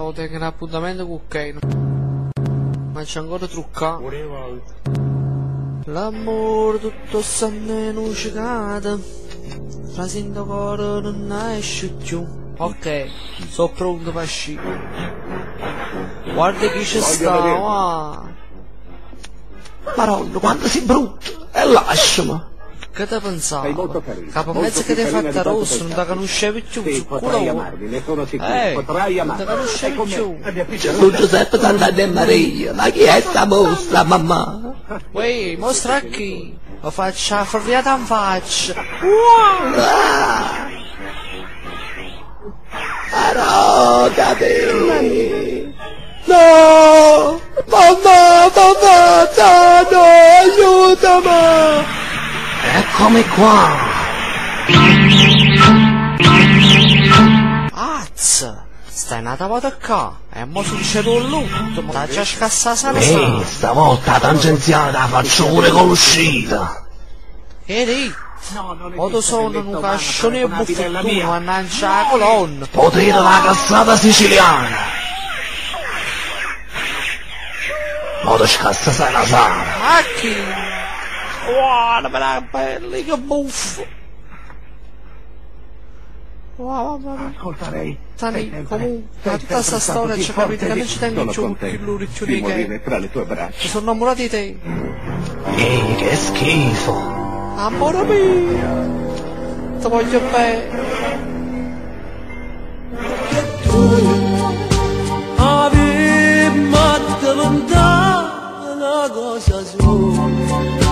Mo tengo n'appuntamento cu Ken. M'aggia ancora truccà. L'ammore tutto sanno è nu cecato. Trase 'int' 'o core nun esce cchiù. Ok, so pronto p'ascì. Guarda chi ce sta, va. Maronna, quanto sei brutto! E lasciami! Che te Sei pensavo? molto carina, Che per molto mezzo che più ti hai carina fatta di quanto rosso non ti pensassi. conoscevi più, Sì, su potrai culo. amarmi, ne sono sicuro. Ehi, Potrai non ti amarmi. conoscevi E con me più. abbia Gesù Giuseppe Sant'Anna e Maria, ma chi è sta mostra, mamma? Uè, mostra chi? Lo faccio la ferriata in faccia. Ah! Arrogati! No! Mamma, mamma, no, aiutami! Eccomi qua! Az! Stai nata volta qua. E mo succede un lutto, ma già scassata sana Ehi, sana. stavolta la tangenziale la faccio pure con l'uscita! Che di? No, non Ora esiste sono bellezza un umana cascione e paragonabile alla buffettone, mia. mannaggia la colonna. Potere della cassata siciliana! Mo ti scassa sana sana! A chi? Guarda, ma bella, che buffo! Wow, mamma mia. Ascolta lei. Sani, sei sempre- comunque, sei tutta sempre sta stato storia così ci capito forte che di- non ci tengo Sono più contento più l'orecchio di di che. morire tra le tue braccia. Mi sono innamorato di te. Ehi, che schifo! Amore mio! Ti voglio bene. Avemmo diventata una cosa sola.